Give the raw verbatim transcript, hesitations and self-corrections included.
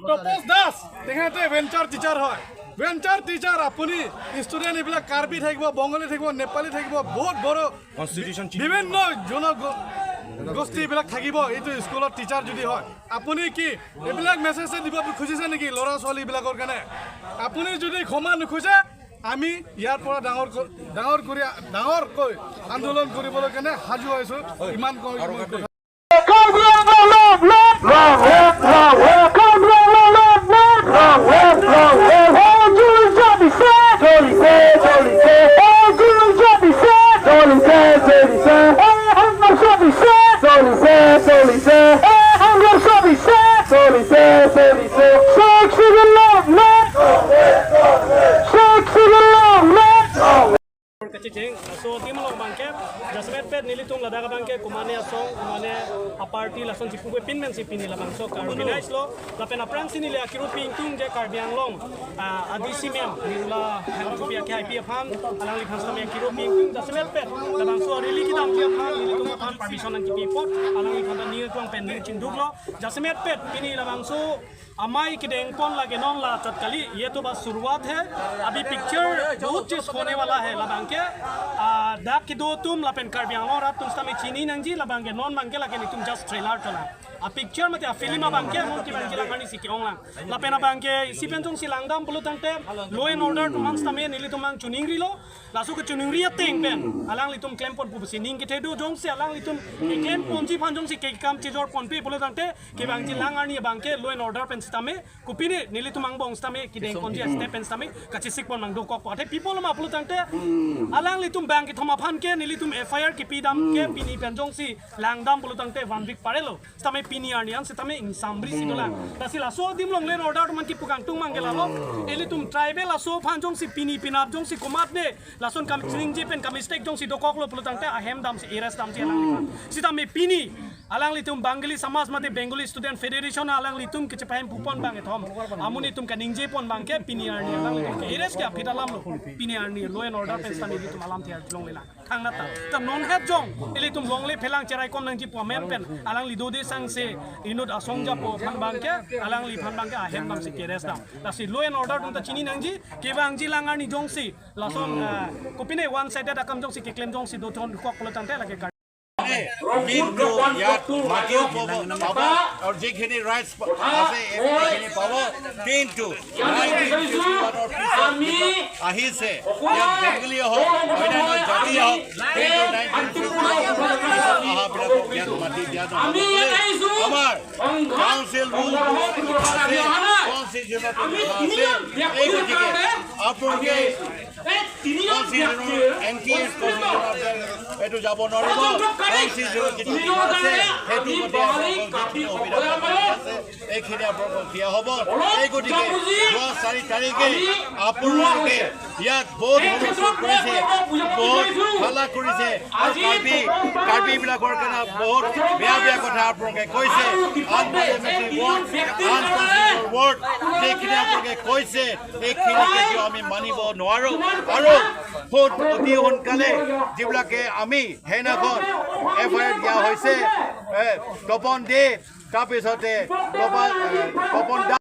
তপস দাস, তেখেতে venture teacher হয়। Venture teacher, আপুনি ষ্টুডেণ্ট এইবিলাক কাৰ্বি থাকিব, বঙালী থাকিব, নেপালী থাকিব, বহুত বড়ো, কনষ্টিটিউশ্যন চিনি বিভিন্ন জনগোষ্ঠী এইবিলাক থাকিব। এইটো স্কুলত টিচাৰ যদি হয়, আপুনি কি এইবিলাক মেছেজ দিব খুজিছে নেকি ল'ৰা ছোৱালীবিলাকৰ কাৰণে? আপুনি যদি ক্ষমা নোখোজে, আমি ইয়াৰ পৰা ডাঙৰ ক-, ডাঙৰ কৰি, ডাঙৰকৈ আন্দোলন কৰিবলৈ কাৰণে সাজু হৈছো। ইমান কৈ মই কৈ Kachecheng, laso adim along abangke, jasemet pet nelitum ladak abangke, komane asong, komane aparty, lason chipu pe pin men si pini labangso ka organize lo, lapen aphrangsi neli akiru pingtung je Karbi Anglong, ah, A D C ma'am, nirula hang kopi akhai pi aphan, alangliphan sitame akiru pingtung, jasemet pet, labangso rally kedamji aphan, nelitum aphan permission nangkipi apot, alangliphan ta nirtuang pen nirchingduk lo, jasemet pet, pini labangso, Amei kedeng pon lage non la chot kali, ye to bas shuruaat hai. Abhi picture bahut cheez hone wala hai labangke. Ah, dak kedo atum lapen Karbi Anglong arat atum sitame chini nangji labangke non abangke lake nelitum just trailer to lang. A picture mate a film abangke mungkin abangke lang arnisi ke-ong lang. Lapen abangke isi pen jongsi langdam pulo tangte law and order atum an sitame nelitum an choningri lo. Laso kechoningri ateng pen alanglitum klem pon pusi ning kethe do jongsi alanglitum keklem ponji aphan jongsi kekam chejor ponpe pulo tangte kevangji lang arni abangke law and order pen sitame kopine nelitum angbong sitame kedeng ponji step pen sitame kachesik pon mang dokok po. Athe people ma pulo tangte alanglitum bang kethom aphan ke nelitum F I R kepi dam ke pini pen jongsi langdam pulo tangte one week parelo. Sitame pini arni an sitame ingsamri si dolang. Lasi laso adim along law and order atum an kipu kangtung mang ke lalo. Ilitum tribal aso aphan jongsi pini penap jongsi komatne lason kam chiningje pen kam mistake jongsi dokok lo pulo tangte ahem damsi arrest damsi alangliphan. Sitame pini alanglitum Bengali Samaj mate Bengali Student Federation alanglitum kechepahem pupon bang kethom. Amonit atum kaningje pon abangke pini arni alanglitum ke arrest ke aphi alam lo. Pini arni law and order pen sitame ilitum alam thiar longle lang. Thangnat ta. Ta non het jong ilitum longle phelang cherai kom nangji pu amen pen alangli dode sangse inut asong japo aphan abangke alangliphan abangke ahem damsi arrest dam. Lasi law and order atum ta chini nangji kevangji lang arni jongsi lason, ah, kopine one sided akam jongsi keklem jongsi dothon kok pulo tangte lake kar. কিন্তু ইয়াত মাটিও পাব, পাব আৰু যিখিনি ৰাইটছ আছে এইখিনি পাব। কিন্তু নাইনটিন ফিফটি ওৱানৰ পিছত আহিছে, ইয়াত বেংগলী হওক, অন্যান্য জাতি হওক, কিন্তু নাইনটিন ফিফটি ওৱানৰ পিছত অহাবিলাকক ইয়াত মাটি দিয়া নহ'ব বুলি আমাৰ কাউন্সিল ৰুল আছে, কনষ্টিটিউশ্যনত লিখা আছে। এই গতিকে আপোনালোকে কনষ্টিটিউশ্যনৰ এনটি কনষ্টিটিউশ্যনৰ এইটো যাব নোৱাৰিব। কনষ্টিটিউশ্যনৰ যিটো লিখা আছে, সেইটো মতে আপোনালোকৰ যিখিনি সুবিধা পাব আছে, এইখিনি আপোনালোকক দিয়া হ'ব। এই গতিকে যোৱা চাৰি তাৰিখে আপোনালোকে ইয়াত বহুত হুলস্থুল কৰিছে, বহুত হাল্লা কৰিছে, আৰু কাৰ্বি, কাৰ্বিবিলাকৰ কাৰণে বহুত বেয়া বেয়া কথা আপোনালোকে কৈছে। আনপাৰ্লিয়ামেণ্টেৰী ৱৰ্ড, আনকনষ্টিটিউশ্যনেল ৱৰ্ড, যিখিনি আপোনালোকে কৈছে, এইখিনি কেতিয়াও আমি মানিব নোৱাৰো। আৰু বহুত অতি সোনকালে যিবিলাকে আমি সেইদিনাখন এফ আই আৰ দিয়া হৈছে, এ, তপন দে, তাৰপিছতে তপন, এ, তপন দাস,